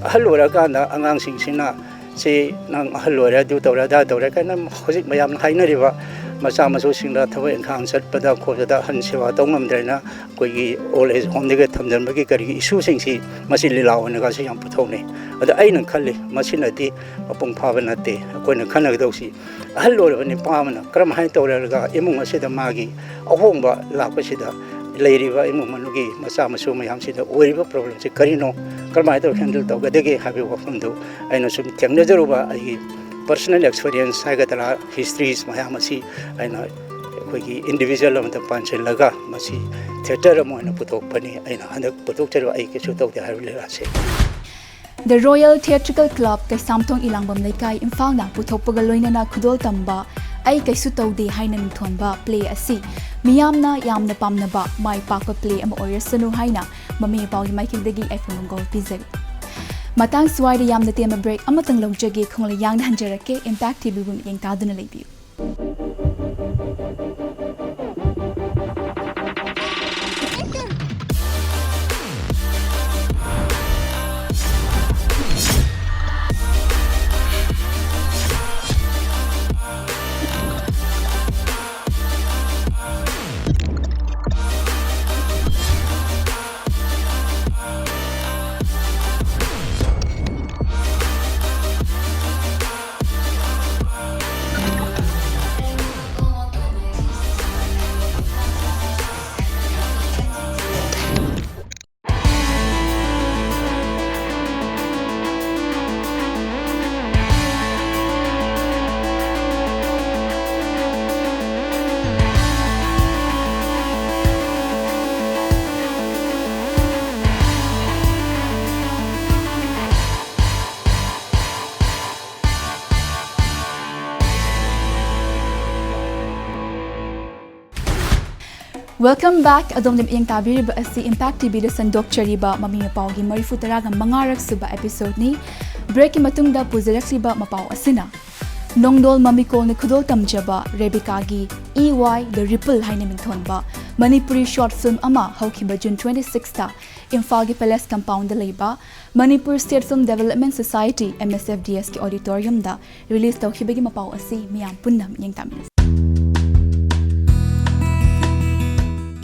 ꯑꯍꯜ ꯑꯣꯏꯔꯀꯥꯟꯗ ꯑꯉꯥꯡꯁꯤꯡꯁꯤꯅ, "ꯁꯤ ꯅꯪ ꯑꯍꯜ ꯑꯣꯏꯔꯦ, ꯑꯗꯨ ꯇꯧꯔꯦ, ꯑꯗꯥ ꯇꯧꯔꯦ" ꯀꯥꯏꯅ ꯍꯧꯖꯤꯛ ꯃꯌꯥꯝꯅ ꯍꯥꯏꯅꯔꯤꯕ ꯃꯆꯥ ꯃꯁꯨꯁꯤꯡꯗ ꯊꯕꯛ ꯏꯪꯈꯥꯡ ꯆꯠꯄꯗ ꯈꯣꯠꯄꯗ ꯑꯍꯟ ꯁꯦꯕꯥ ꯇꯧ ꯉꯝꯗ꯭ꯔꯦꯅ ꯑꯩꯈꯣꯏꯒꯤ ꯑꯣꯜ ꯑꯦꯖ ꯍꯣꯝꯗꯒ ꯊꯝꯖꯤꯟꯕꯒꯤ ꯀꯔꯤꯒꯤ ꯏꯁꯨꯁꯤꯡꯁꯤ ꯃꯁꯤ ꯂꯤꯂꯥ ꯑꯣꯏꯅꯒꯁꯨ ꯌꯥꯝ ꯄꯨꯊꯣꯛꯅꯩ꯫ ꯑꯗ ꯑꯩꯅ ꯈꯜꯂꯤ, ꯃꯁꯤꯅꯗꯤ ꯃꯄꯨꯡ ꯐꯥꯕ ꯅꯠꯇꯦ꯫ ꯑꯩꯈꯣꯏꯅ ꯈꯟꯅꯒꯗꯧꯁꯤ, ꯑꯍꯜ ꯑꯣꯏꯔꯕ ꯅꯨꯄꯥ ꯑꯃꯅ ꯀꯔꯝꯍꯥꯏꯅ ꯇꯧꯔꯒ ꯏꯃꯨꯡ ꯑꯁꯤꯗ ꯃꯥꯒꯤ ꯑꯍꯣꯡꯕ ꯂꯥꯛꯄꯁꯤꯗ ꯂꯩꯔꯤꯕ ꯏꯃꯨꯡ ꯃꯅꯨꯡꯒꯤ ꯃꯆꯥ ꯃꯁꯨ ꯃꯌꯥꯝꯁꯤꯗ ꯑꯣꯏꯔꯤꯕ ꯄ꯭ꯔꯣꯕ꯭ꯂꯦꯝꯁꯤ ꯀꯔꯤꯅꯣ, ꯀꯔꯝꯍꯥꯏꯅ ꯇꯧꯔꯒ ꯍꯦꯟꯗꯜ ꯇꯧꯒꯗꯒꯦ ꯍꯥꯏꯕꯒꯤ ꯋꯥꯐꯝꯗꯨ ꯑꯩꯅ ꯁꯨꯝ ꯊꯦꯡꯅꯖꯔꯨꯕ ꯑꯩꯒꯤ ꯄꯔꯁꯅꯦꯜ ꯑꯦꯛꯁꯄꯤꯔꯤꯌꯦꯟꯁ ꯍꯥꯏꯒꯗ꯭ꯔꯥ, ꯍꯤꯁꯇ꯭ꯔꯤꯁ ꯃꯌꯥꯝ ꯑꯁꯤ ꯑꯩꯅ ꯑꯩꯈꯣꯏꯒꯤ ꯏꯟꯗꯤꯕꯤꯖꯨꯋꯦꯜ ꯑꯃꯗ ꯄꯥꯟꯁꯤꯜꯂꯒ ꯃꯁꯤ ꯊꯤꯌꯦꯇꯔ ꯑꯃ ꯑꯣꯏꯅ ꯄꯨꯊꯣꯛꯄꯅꯤ꯫ ꯑꯩꯅ ꯍꯟꯗꯛ ꯄꯨꯊꯣꯛꯆꯔꯤꯕ "ꯑꯩ ꯀꯩꯁꯨ ꯇꯧꯗꯦ" ꯍꯥꯏꯕ ꯂꯤꯂꯥꯁꯦ꯫ The Royal Theatrical Club, Keishamthong ꯏꯂꯥꯡꯕꯝ ꯂꯩꯀꯥꯏ, ꯏꯝꯐꯥꯜꯅ ꯄꯨꯊꯣꯛꯄꯒ ꯂꯣꯏꯅꯅ ꯈꯨꯗꯣꯜ ꯇꯝꯕ "ꯑꯩ ꯀꯩꯁꯨ ꯇꯧꯗꯦ" ꯍꯥꯏꯅ ꯃꯤꯡꯊꯣꯟꯕ ꯄ꯭ꯂꯦ ꯑꯁꯤ ꯃꯤꯌꯥꯝꯅ ꯌꯥꯝꯅ ꯄꯥꯝꯅꯕ ꯃꯥꯏ ꯄꯥꯛꯄ ꯄ꯭ꯂꯦ ꯑꯃ ꯑꯣꯏꯔꯁꯅꯨ ꯍꯥꯏꯅ ꯃꯃꯤ ꯃꯄꯥꯒꯤ ꯃꯥꯏꯀꯩꯗꯒꯤ ꯑꯩ ꯄꯨꯛꯅꯤꯡ ꯄꯤꯖꯔꯤ꯫ ꯃꯇꯥꯡ ꯁ꯭ꯋꯥꯏꯗ ꯌꯥꯝꯅ ꯇꯦꯟꯕ ꯕ꯭ꯔꯦꯛ ꯑꯃꯇꯪ ꯂꯧꯖꯒꯦ꯫ ꯈꯣꯡꯂꯩ ꯌꯥꯡꯅ ꯍꯟꯖꯔꯛꯀꯦ꯫ ꯏꯝꯄꯦꯛ ꯇꯤꯚꯤꯕꯨ ꯃꯤꯠꯌꯦꯡ ꯇꯥꯗꯨꯅ ꯂꯩꯕꯤꯌꯨ꯫ Welcome back. ꯑꯗꯣꯝꯅ ꯃꯤꯠꯌꯦꯡ ꯇꯥꯕꯤꯔꯤꯕ ꯑꯁꯤ Impact ꯇꯤꯚꯤꯗ ꯁꯟꯗꯣꯛꯆꯔꯤꯕ ꯃꯃꯤ ꯃꯄꯥꯎꯒꯤ ꯃꯔꯤꯐꯨ ꯇꯔꯥꯒ ꯃꯉꯥꯔꯛ ꯁꯨꯕ episodeꯅꯤ꯫ Breakꯀꯤ ꯃꯇꯨꯡꯗ ꯄꯨꯖꯔꯛꯂꯤꯕ ꯃꯄꯥꯎ ꯑꯁꯤꯅ ꯅꯣꯡꯗꯣꯜ ꯃꯃꯤꯀꯣꯜꯅ ꯈꯨꯗꯣꯜ ꯇꯝꯖꯕ ꯔꯦꯕꯤꯀꯥꯒꯤ E Y The Ripple ꯍꯥꯏꯅ ꯃꯤꯡꯊꯣꯟꯕ ꯃꯅꯤꯄꯨꯔꯤ short film ꯑꯃ ꯍꯧꯈꯤꯕ June twenty sixꯇ ꯏꯝꯐꯥꯜꯒꯤ Palace Compoundꯗ ꯂꯩꯕ Manipur State Film Development Society, M S F D Sꯀꯤ auditoriumꯗ release ꯇꯧꯈꯤꯕꯒꯤ ꯃꯄꯥꯎ ꯑꯁꯤ ꯃꯤꯌꯥꯝ ꯄꯨꯟꯅ ꯃꯤꯠꯌꯦꯡ ꯇꯥꯃꯤꯟꯅꯁꯤ꯫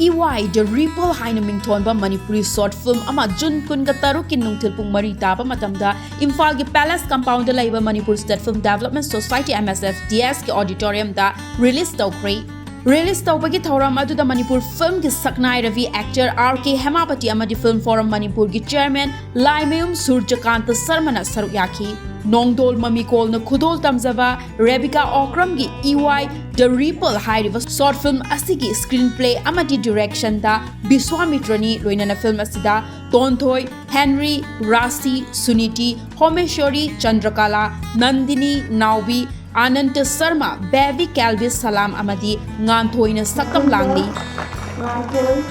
E Y The Ripple ꯍꯥꯏꯅ ꯃꯤꯡꯊꯣꯟꯕ ꯃꯅꯤꯄꯨꯔꯤ short film ꯑꯃ June ꯀꯨꯟꯒ ꯇꯔꯨꯛꯀꯤ ꯅꯨꯡꯊꯤꯜ ꯄꯨꯡ ꯃꯔꯤ ꯇꯥꯕ ꯃꯇꯝꯗ ꯏꯝꯐꯥꯜꯒꯤ Palace Compoundꯗ ꯂꯩꯕ Manipur State Film Development Society, M S F D Sꯀꯤ auditoriumꯗ release ꯇꯧꯈ꯭ꯔꯦ꯫ Release ꯇꯧꯕꯒꯤ ꯊꯧꯔꯝ ꯑꯗꯨꯗ ꯃꯅꯤꯄꯨꯔ filmꯒꯤ ꯁꯛꯅꯥꯏꯔꯕꯤ actor R K ꯍꯦꯃꯥꯄꯇꯤ ꯑꯃꯗꯤ Film Forum ꯃꯅꯤꯄꯨꯔꯒꯤ chairman ꯂꯥꯏꯃꯌꯨꯝ ꯁꯨꯔꯖꯀꯥꯟꯇ ꯁꯔꯃꯅ ꯁꯔꯨꯛ ꯌꯥꯈꯤ꯫ ꯅꯣꯡꯗꯣꯜ ꯃꯃꯤꯀꯣꯜꯅ ꯈꯨꯗꯣꯜ ꯇꯝꯖꯕ Rebika ꯑꯣꯀ꯭ꯔꯝꯒꯤ E Y The Ripple ꯍꯥꯏꯔꯤꯕ short film ꯑꯁꯤꯒꯤ screenplay ꯑꯃꯗꯤ directionꯗ ꯕꯤꯁ꯭ꯋꯥꯃꯤꯇ꯭ꯔꯅꯤ, ꯂꯣꯏꯅꯅ film ꯑꯁꯤꯗ ꯇꯣꯟꯊꯣꯏ, ꯍꯦꯟꯔꯤ, ꯔꯥꯁꯤ, ꯁꯨꯅꯤꯇꯤ, ꯍꯣꯃꯦꯁꯣꯔꯤ, ꯆꯟꯗ꯭ꯔꯀꯥꯂꯥ, ꯅꯟꯗꯤꯅꯤ, ꯅꯥꯎꯕꯤ, ꯑꯅꯟꯇ ꯁꯔꯃ, ꯕꯦꯕꯤ ꯀꯦꯜꯕꯤꯁ ꯁꯂꯥꯝ ꯑꯃꯗꯤ ꯉꯥꯟꯊꯣꯏꯅ ꯁꯛꯇꯝ ꯂꯥꯡꯂꯤ꯫ ꯉꯥꯟꯊꯣꯏ꯫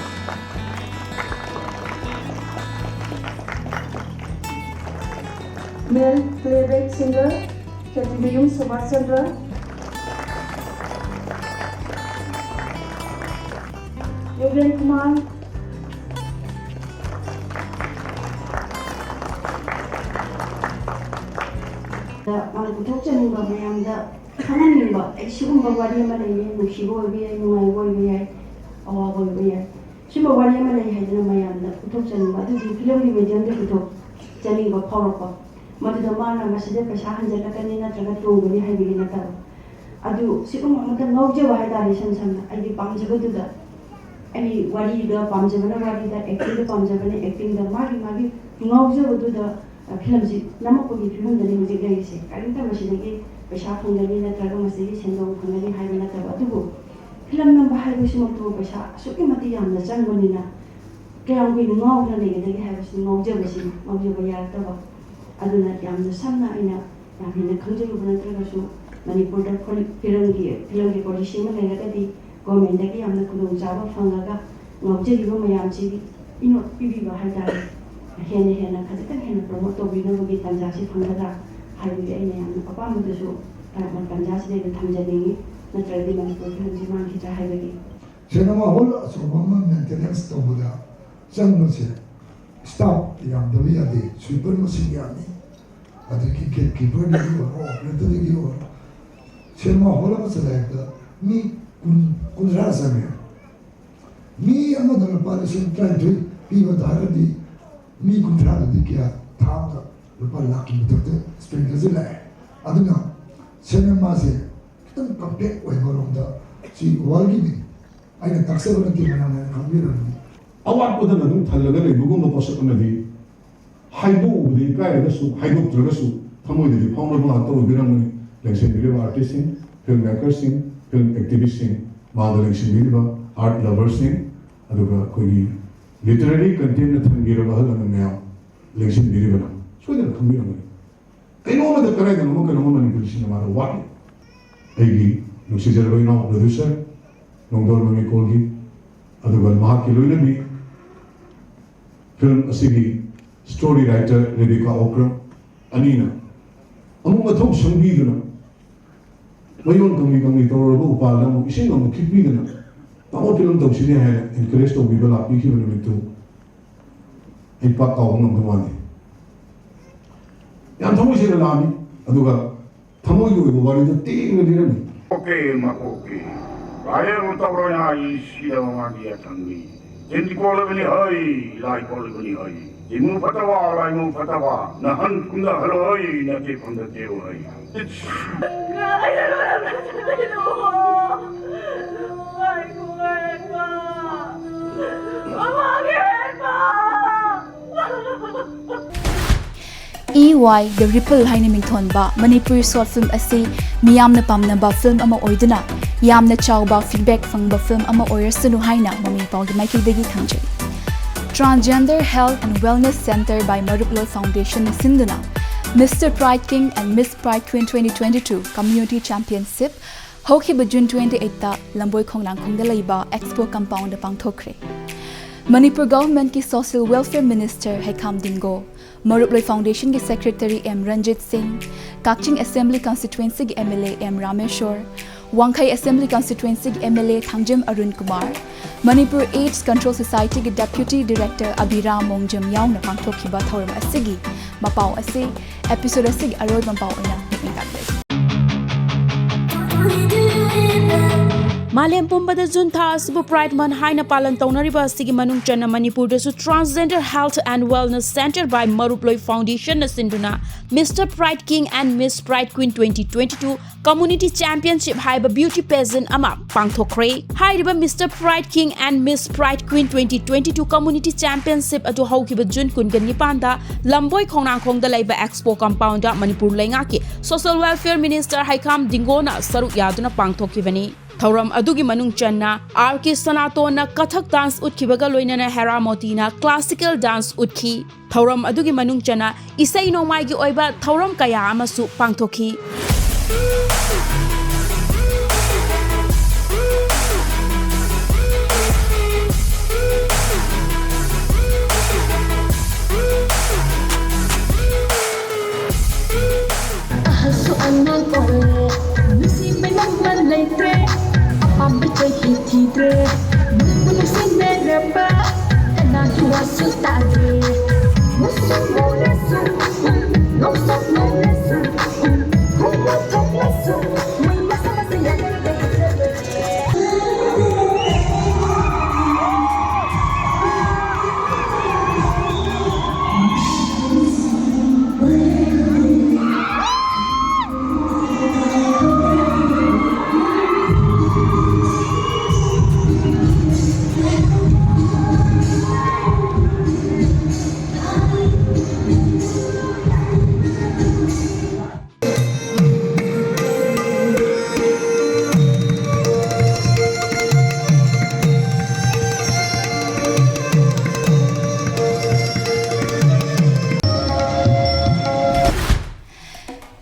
Male playback singer, ꯈꯦꯇ꯭ꯔꯤꯃꯌꯨꯝ ꯁꯨꯕꯥꯁ ꯆꯟꯗ꯭ꯔ꯫ ꯌꯨꯒꯦꯟ ꯀꯨꯃꯥꯔ꯫ ꯃꯥꯅ ꯄꯨꯊꯣꯛꯆꯅꯤꯡꯕ ꯃꯌꯥꯝꯗ ꯈꯪꯍꯟꯅꯤꯡꯕ, ꯑꯩ ꯁꯤꯒꯨꯝꯕ ꯋꯥꯔꯤ ꯑꯃ ꯂꯩꯌꯦ, ꯅꯨꯡꯁꯤꯕ ꯑꯣꯏꯕ ꯌꯥꯏ, ꯅꯨꯡꯉꯥꯏꯕ ꯑꯣꯏꯕ ꯌꯥꯏ, ꯑꯋꯥꯕ ꯑꯣꯏꯕ ꯌꯥꯏ, ꯁꯤꯒꯨꯝꯕ ꯋꯥꯔꯤ ꯑꯃ ꯂꯩ ꯍꯥꯏꯗꯅ ꯃꯌꯥꯝꯗ ꯄꯨꯊꯣꯛꯆꯅꯤꯡꯕ, ꯑꯗꯨꯗꯤ filmꯒꯤ mediumꯗ ꯄꯨꯊꯣꯛꯆꯅꯤꯡꯕ ꯐꯥꯎꯔꯛꯄ꯫ ꯃꯗꯨꯗ ꯃꯥꯅ ꯃꯁꯤꯗ ꯄꯩꯁꯥ ꯍꯟꯖꯤꯜꯂꯛꯀꯅꯤ ꯅꯠꯇ꯭ꯔꯒ ꯇꯣꯡꯒꯅꯤ ꯍꯥꯏꯕꯒꯤ ꯅꯠꯇꯕ, ꯑꯗꯨ ꯁꯤꯒꯨꯝꯕ ꯑꯃꯇ ꯉꯥꯎꯖꯕ ꯍꯥꯏꯇꯥꯔꯦ꯫ ꯏꯁꯝ ꯁꯝꯅ ꯑꯩꯒꯤ ꯄꯥꯝꯖꯕꯗꯨꯗ, ꯑꯩꯒꯤ ꯋꯥꯔꯤꯗ ꯄꯥꯝꯖꯕꯅ ꯋꯥꯔꯤꯗ, actingꯗ ꯄꯥꯝꯖꯕꯅ actingꯗ, ꯃꯥꯒꯤ ꯃꯥꯒꯤ ꯉꯥꯎꯖꯕꯗꯨꯗ, ꯑ, filmꯁꯤ ꯅꯝꯃꯛꯄꯒꯤ ꯐꯤꯕꯝꯗꯅꯤ ꯍꯧꯖꯤꯛ ꯂꯩꯔꯤꯁꯦ꯫ ꯀꯔꯤꯝꯇ ꯃꯁꯤꯗꯒꯤ ꯄꯩꯁꯥ ꯐꯪꯒꯅꯤ ꯅꯠꯇ꯭ꯔꯒ ꯃꯁꯤꯗꯒꯤ ꯁꯦꯟꯗꯣꯡ ꯐꯪꯒꯅꯤ ꯍꯥꯏꯕ ꯅꯠꯇꯕ, ꯑꯗꯨꯕꯨ film ꯅꯝꯕ ꯍꯥꯏꯕꯁꯤꯃꯛꯇꯕꯨ ꯄꯩꯁꯥ ꯑꯁꯨꯛꯀꯤ ꯃꯇꯤꯛ ꯌꯥꯝꯅ ꯆꯪꯕꯅꯤꯅ, ꯀꯌꯥꯝ ꯀꯨꯏꯅ ꯉꯥꯎꯗꯨꯅ ꯂꯩꯒꯗꯒꯦ ꯍꯥꯏꯕꯁꯤ ꯉꯥꯎꯖꯕꯁꯤꯅꯤ, ꯉꯥꯎꯖꯕ ꯌꯥꯔꯛꯇꯕ꯫ ꯑꯗꯨꯅ ꯌꯥꯝꯅ ꯁꯝꯅ ꯑꯩꯅ ꯌꯥꯝ ꯍꯦꯟꯅ ꯈꯪꯖꯔꯨꯕ ꯅꯠꯇ꯭ꯔꯒꯁꯨ, ꯃꯅꯤꯄꯨꯔꯗ ꯐꯣꯔꯤ-, filmꯒꯤ, filmꯒꯤ policy ꯑꯃ ꯂꯩꯔꯒꯗꯤ, ꯒꯣꯔꯃꯦꯟꯗꯒꯤ ꯌꯥꯝꯅ ꯈꯨꯗꯣꯡꯆꯥꯕ ꯐꯪꯉꯒ ꯉꯥꯎꯖꯔꯤꯕ ꯃꯌꯥꯝꯁꯤ ꯏꯅꯣꯠ ꯄꯤꯕꯤꯕ ꯍꯥꯏꯇꯥꯔꯦ꯫ ꯍꯦꯟꯅ ꯍꯦꯟꯅ ꯈꯖꯤꯛꯇꯪ ꯍꯦꯟꯅ ꯄ꯭ꯔꯣꯃꯣꯠ ꯇꯧꯕꯤꯅꯕꯒꯤ ꯇꯥꯟꯖꯥꯁꯤ ꯐꯪꯒꯗ꯭ꯔꯥ ꯍꯥꯏꯕꯒꯤ ꯑꯩꯅ ꯌꯥꯝꯅ ꯑꯄꯥꯝꯕꯗꯨꯁꯨ ꯇꯥꯟꯖꯥꯁꯤꯗꯩꯗ ꯊꯝꯖꯅꯤꯡꯉꯤ꯫ ꯅꯠꯇ꯭ꯔꯒꯗꯤ ꯃꯅꯤꯄꯨꯔ ꯐꯤꯂꯝꯁꯤ ꯃꯥꯡꯈꯤꯗ꯭ꯔꯥ ꯍꯥꯏꯕꯒꯤ꯫ ꯁꯤꯅꯦꯃꯥ ꯍꯣꯜ ꯑꯆꯧꯕ ꯑꯃ ꯃꯦꯟꯇꯦꯅꯦꯟꯁ ꯇꯧꯕꯗ ꯆꯪꯕꯁꯦ ꯁ꯭ꯇꯥꯐ ꯌꯥꯝꯗꯕ ꯌꯥꯗꯦ, ꯁ꯭ꯋꯤꯄꯔ ꯃꯁꯤꯡ ꯌꯥꯝꯃꯤ, ꯑꯗꯒꯤ ꯒꯦꯠ ꯀꯤꯄꯔꯗꯒꯤ ꯑꯣꯏꯔꯣ, ꯑꯣꯄꯔꯦꯇꯔꯗꯒꯤ ꯑꯣꯏꯔꯣ꯫ ꯁꯤꯅꯦꯃꯥ ꯍꯣꯜ ꯑꯃ ꯆꯂꯥꯏꯕꯗ ꯃꯤ ꯀꯨꯟ, ꯀꯨꯟꯊ꯭ꯔꯥ ꯆꯪꯉꯦ꯫ ꯃꯤ ꯑꯃꯗ ꯂꯨꯄꯥ ꯂꯤꯁꯤꯡ ꯇꯔꯥꯅꯤꯊꯣꯏ ꯄꯤꯕ ꯇꯥꯔꯒꯗꯤ ꯃꯤ ꯀꯨꯟꯊ꯭ꯔꯥꯗꯗꯤ ꯀꯌꯥ ꯊꯥ ꯑꯃꯗ ꯂꯨꯄꯥ ꯂꯥꯛꯀꯤ ꯃꯊꯛꯇ ꯑꯦꯛꯁꯄꯦꯟꯗꯤꯆꯔꯁꯦ ꯂꯥꯛꯑꯦ꯫ ꯑꯗꯨꯅ ꯁꯤꯅꯦꯃꯥꯁꯦ ꯈꯤꯇꯪ ꯀꯝꯄꯦꯛ ꯑꯣꯏꯕꯔꯣꯝꯗ ꯁꯤ ꯋꯥꯔꯜꯒꯤꯅꯤ꯫ ꯑꯩꯅ ꯇꯥꯛꯆꯕ ꯅꯠꯇꯦ, ꯃꯌꯥꯝꯅ ꯈꯪꯕꯤꯔꯕꯅꯤ꯫ ꯑꯋꯥꯠꯄꯗꯅ ꯑꯗꯨꯝ ꯊꯜꯂꯒ ꯂꯩꯕꯒꯨꯝꯕ ꯄꯣꯠꯁꯛ ꯑꯃꯗꯤ ꯍꯥꯏꯗꯣꯛꯎꯕꯗ ꯏꯀꯥꯏꯔꯒꯁꯨ, ꯍꯥꯏꯗꯣꯛꯇ꯭ꯔꯒꯁꯨ ꯊꯃꯣꯏꯗꯗꯤ ꯐꯥꯎꯅꯕ ꯉꯥꯛꯇ ꯑꯣꯏꯕꯤꯔꯝꯒꯅꯤ꯫ ꯂꯦꯡꯁꯤꯟꯕꯤꯔꯤꯕ ꯑꯥꯔꯇꯤꯁꯁꯤꯡ, ꯐꯤꯜꯝ ꯃꯦꯀꯔꯁꯤꯡ, ꯐꯤꯜꯝ ꯑꯦꯛꯇꯤꯚꯤꯁꯁꯤꯡ, ꯃꯥꯡꯗ ꯂꯦꯡꯁꯤꯟꯕꯤꯔꯤꯕ ꯑꯥꯔꯠ ꯂꯚꯔꯁꯤꯡ, ꯑꯗꯨꯒ ꯑꯩꯈꯣꯏꯒꯤ ꯂꯤꯇꯔꯦꯔꯤ ꯀꯟꯇꯦꯟꯅ ꯊꯟꯕꯤꯔꯕ ꯑꯍꯜ ꯂꯃꯟ ꯃꯌꯥꯝ ꯂꯦꯡꯁꯤꯟꯕꯤꯔꯤꯕ ꯁꯣꯏꯗꯅ ꯈꯪꯕꯤꯔꯝꯒꯅꯤ꯫ ꯀꯩꯅꯣꯝꯃꯗ ꯀꯗꯥꯏꯗꯅꯣꯃ ꯀꯩꯅꯣꯝꯃ ꯃꯅꯤꯄꯨꯔꯤ ꯁꯤꯅꯦꯃꯥꯗ ꯋꯥꯠꯂꯤ꯫ ꯑꯩꯒꯤ ꯅꯨꯡꯁꯤꯖꯔꯕ ꯏꯅꯥꯎ ꯄ꯭ꯔꯣꯗ꯭ꯌꯨꯁꯔ ꯅꯣꯡꯗꯣꯜ ꯃꯃꯤꯀꯣꯜꯒꯤ, ꯑꯗꯨꯒ ꯃꯍꯥꯛꯀꯤ ꯂꯣꯏꯅꯕꯤ ꯐꯤꯜꯝ ꯑꯁꯤꯒꯤ ꯁ꯭ꯇꯣꯔꯤ ꯔꯥꯏꯇꯔ ꯔꯦꯕꯤꯀꯥ ꯑꯣꯀ꯭ꯔꯝ ꯑꯅꯤꯅ ꯑꯃꯨꯛ ꯃꯊꯧ ꯁꯪꯕꯤꯗꯨꯅ ꯃꯌꯣꯟ ꯀꯪꯂꯤ ꯀꯪꯂꯤ ꯇꯧꯔꯕ ꯎꯄꯥꯜꯗ ꯑꯃꯨꯛ ꯏꯁꯤꯡ ꯑꯃꯨꯛ ꯈꯤꯛꯄꯤꯗꯅ ꯇꯥꯃꯣ ꯐꯤꯂꯝ ꯇꯧꯁꯤꯅꯦ ꯍꯥꯏꯅ ꯑꯦꯟꯀꯔꯦꯖ ꯇꯧꯕꯤꯕ ꯂꯥꯛꯄꯤꯈꯤꯕ ꯅꯨꯃꯤꯠꯇꯨ ꯑꯩ ꯄꯥꯛ ꯀꯥꯎꯕ ꯉꯝꯗꯧ ꯃꯥꯟꯗꯦ꯫ ꯌꯥꯝ ꯊꯃꯣꯏ ꯁꯦꯡꯅ ꯂꯥꯛꯑꯝꯃꯤ꯫ ꯑꯗꯨꯒ ꯊꯃꯣꯏꯒꯤ ꯑꯣꯏꯕ ꯋꯥꯔꯤꯗꯨ ꯇꯦꯡꯅ ꯂꯤꯔꯝꯃꯤ꯫ ꯑꯣꯀꯦ, ꯃꯀꯣꯛꯀꯤ ꯚꯥꯏꯔꯦꯜ ꯇꯧꯔꯣꯏ ꯍꯥꯏ ꯁꯤꯗꯕ ꯃꯥꯒꯤ ꯑꯊꯪꯅꯤ꯫ ꯆꯤꯟ ꯀꯣꯜꯂꯕꯅꯤ ꯍꯩ, ꯂꯥꯏ ꯀꯣꯜꯂꯕꯅꯤ ꯍꯩ꯫ ꯆꯤꯟꯃꯨ ꯐꯠꯇꯕ, ꯂꯥꯏꯃꯨ ꯐꯠꯇꯕ, ꯅꯍꯟ ꯐꯨꯝꯗ ꯍꯜꯂꯣ ꯍꯩ, ꯅꯠꯇꯦ ꯐꯝꯗ ꯇꯦꯎ ꯍꯩ꯫ ꯏ ꯋꯥꯏ ꯗ ꯔꯤꯄꯜ ꯍꯥꯏꯅ ꯃꯤꯡꯊꯣꯟꯕ ꯃꯅꯤꯄꯨꯔꯤ ꯁꯣꯔꯠ ꯐꯤꯜꯝ ꯑꯁꯤ ꯃꯤꯌꯥꯝꯅ ꯄꯥꯝꯅꯕ ꯐꯤꯜꯝ ꯑꯃ ꯑꯣꯏꯗꯨꯅ ꯌꯥꯝꯅ ꯆꯥꯎꯕ ꯐꯤꯗꯕꯦꯛ ꯐꯪꯕ ꯐꯤꯜꯝ ꯑꯃ ꯑꯣꯏꯔꯁꯅꯨ ꯍꯥꯏꯅ ꯃꯃꯤ ꯄꯥꯎꯒꯤ ꯃꯥꯏꯀꯩꯗꯒꯤ ꯊꯝꯖꯩ꯫ Transgender Health and Wellness Center by ꯃꯔꯨꯞꯂꯣꯏ Foundation ꯅ ꯁꯤꯟꯗꯨꯅ Mister Pride King and Miss Pride Queen twenty twenty-two Community Championship ꯍꯧꯈꯤꯕ June twenty eight ꯇ ꯂꯝꯕꯣꯏ ꯈꯣꯡꯅꯥꯡꯈꯣꯡꯗ ꯂꯩꯕ Expo Compound ꯗ ꯄꯥꯡꯊꯣꯛꯈ꯭ꯔꯦ꯫ ꯃꯅꯤꯄꯨꯔ Government ꯀꯤ Social Welfare Minister ꯍꯩꯈꯥꯝ ꯗꯤꯡꯒꯣ, ꯃꯔꯨꯞꯂꯣꯏ Foundation ꯒꯤ Secretary ꯑꯦꯝ ꯔꯟꯖꯤꯠ ꯁꯤꯡ, ꯀꯛꯆꯤꯡ Assembly Constituency ꯒꯤ M L A M Rameshwor, ꯋꯥꯡꯈꯩ Assembly Constituency ꯒꯤ M L A Thangjam Arun Kumar, Manipur AIDS Control Society ꯒꯤ Deputy Director ꯑꯕꯤꯔꯥꯝ ꯃꯣꯡꯖꯝ ꯌꯥꯎꯅ ꯄꯥꯡꯊꯣꯛꯈꯤꯕ ꯊꯧꯔꯝ ꯑꯁꯤꯒꯤ ꯃꯄꯥꯎ ꯑꯁꯤ episode ꯑꯁꯤꯒꯤ ꯑꯔꯣꯏꯕ ꯃꯄꯥꯎ ꯑꯣꯏꯅ ꯃꯤꯠꯌꯦꯡ ꯇꯥꯛꯂꯦ꯫ ꯃꯥꯂꯦꯝ ꯄꯨꯝꯕꯗ June ꯊꯥ ꯑꯁꯤꯕꯨ Pride Month ꯍꯥꯏꯅ ꯄꯥꯂꯟ ꯇꯧꯅꯔꯤꯕ ꯑꯁꯤꯒꯤ ꯃꯅꯨꯡ ꯆꯟꯅ ꯃꯅꯤꯄꯨꯔꯗꯁꯨ Transgender Health and Wellness Center by ꯃꯔꯨꯞꯂꯣꯏ Foundation ꯅ ꯁꯤꯟꯗꯨꯅ Mister Pride King and Miss Pride Queen twenty twenty-two Community Championship ꯍꯥꯏꯕ beauty pageant ꯑꯃ ꯄꯥꯡꯊꯣꯛꯈ꯭ꯔꯦ꯫ ꯍꯥꯏꯔꯤꯕ Mister Pride King and Miss Pride Queen twenty twenty-two Community Championship ꯑꯗꯨ ꯍꯧꯈꯤꯕ June ꯀꯨꯟꯒ ꯅꯤꯄꯥꯟꯗ ꯂꯝꯕꯣꯏ ꯈꯣꯡꯅꯥꯡꯈꯣꯡꯗ ꯂꯩꯕ Expo Compound ꯗ ꯃꯅꯤꯄꯨꯔ ꯂꯩꯉꯥꯛꯀꯤ Social Welfare Minister ꯍꯩꯈꯥꯝ ꯗꯤꯡꯒꯣꯅ ꯁꯔꯨꯛ ꯌꯥꯗꯨꯅ ꯄꯥꯡꯊꯣꯛꯈꯤꯕꯅꯤ꯫ ꯊꯧꯔꯝ ꯑꯗꯨꯒꯤ ꯃꯅꯨꯡ ꯆꯟꯅ R K ꯁꯅꯥꯇꯣꯟꯅ Kathak dance ꯎꯠꯈꯤꯕꯒ ꯂꯣꯏꯅꯅ ꯍꯦꯔꯥ ꯃꯣꯇꯤꯅ classical dance ꯎꯠꯈꯤ꯫ ꯊꯧꯔꯝ ꯑꯗꯨꯒꯤ ꯃꯅꯨꯡ ꯆꯟꯅ ꯏꯁꯩ ꯅꯣꯡꯃꯥꯏꯒꯤ ꯑꯣꯏꯕ ꯊꯧꯔꯝ ꯀꯌꯥ ꯑꯃꯁꯨ ꯄꯥꯡꯊꯣꯛꯈꯤ꯫ ꯑꯍꯜꯁꯨ ꯑꯉꯥꯡ ꯑꯣꯜꯂꯦ, ꯅꯨꯡꯁꯤꯕꯩ ꯃꯃꯜ ꯂꯩꯇ꯭ꯔꯦ, ꯑꯄꯥꯝꯕ ꯆꯍꯤ ꯊꯤꯗ꯭ꯔꯦ, ꯅꯨꯡꯕꯨ ꯅꯨꯡꯁꯤꯅꯔꯕ ꯀꯅꯥꯒꯤ ꯋꯥꯁꯨ ꯇꯥꯗ꯭ꯔꯦ꯫ ꯃꯨꯁꯨ ꯃꯨꯔꯁꯨ, ꯎꯝ, ꯉꯧꯁꯨ ꯉꯧꯔꯁꯨ, ꯎꯝ, ꯈꯣꯡꯎꯞ ꯊꯣꯛꯂꯁꯨ, ꯃꯩ ꯃꯁꯥ ꯃꯁꯥ ꯌꯥꯅꯔꯦ꯫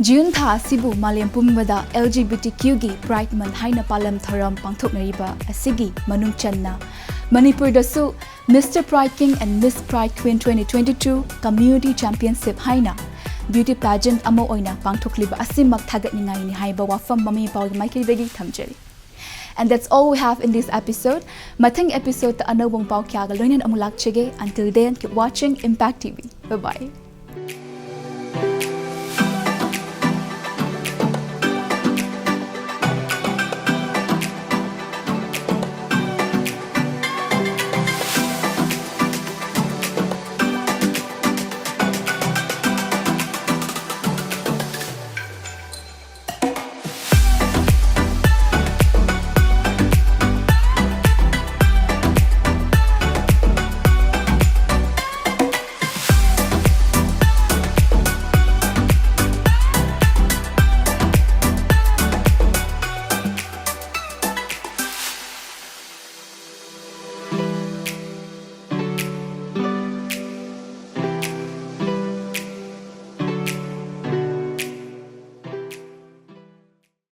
ꯖꯨꯟ ꯊꯥ ꯑꯁꯤꯕꯨ ꯃꯥꯂꯦꯝ ꯄꯨꯝꯕꯗ L G B T Q ꯒꯤ Pride Month ꯍꯥꯏꯅ ꯄꯥꯂꯟ ꯊꯧꯔꯝ ꯄꯥꯡꯊꯣꯛꯅꯔꯤꯕ ꯑꯁꯤꯒꯤ ꯃꯅꯨꯡ ꯆꯟꯅ ꯃꯅꯤꯄꯨꯔꯗꯁꯨ Mister Pride King and Miss Pride Queen twenty twenty-two Community Championship ꯍꯥꯏꯅ beauty pageant ꯑꯃ ꯑꯣꯏꯅ ꯄꯥꯡꯊꯣꯛꯂꯤꯕ ꯑꯁꯤꯃꯛ ꯊꯥꯒꯠꯅꯤꯡꯉꯥꯏꯅꯤ ꯍꯥꯏꯕ ꯋꯥꯐꯝ ꯃꯃꯤ ꯄꯥꯎꯒꯤ ꯃꯥꯏꯀꯩꯗꯒꯤ ꯊꯝꯖꯔꯤ꯫ And that's all we have in this episode. ꯃꯊꯪ episode ꯇ ꯑꯅꯧꯕ ꯄꯥꯎ ꯀꯌꯥꯒ ꯂꯣꯏꯅꯅ ꯑꯃꯨꯛ ꯂꯥꯛꯆꯒꯦ꯫ Until then, keep watching Impact T V. Bye bye.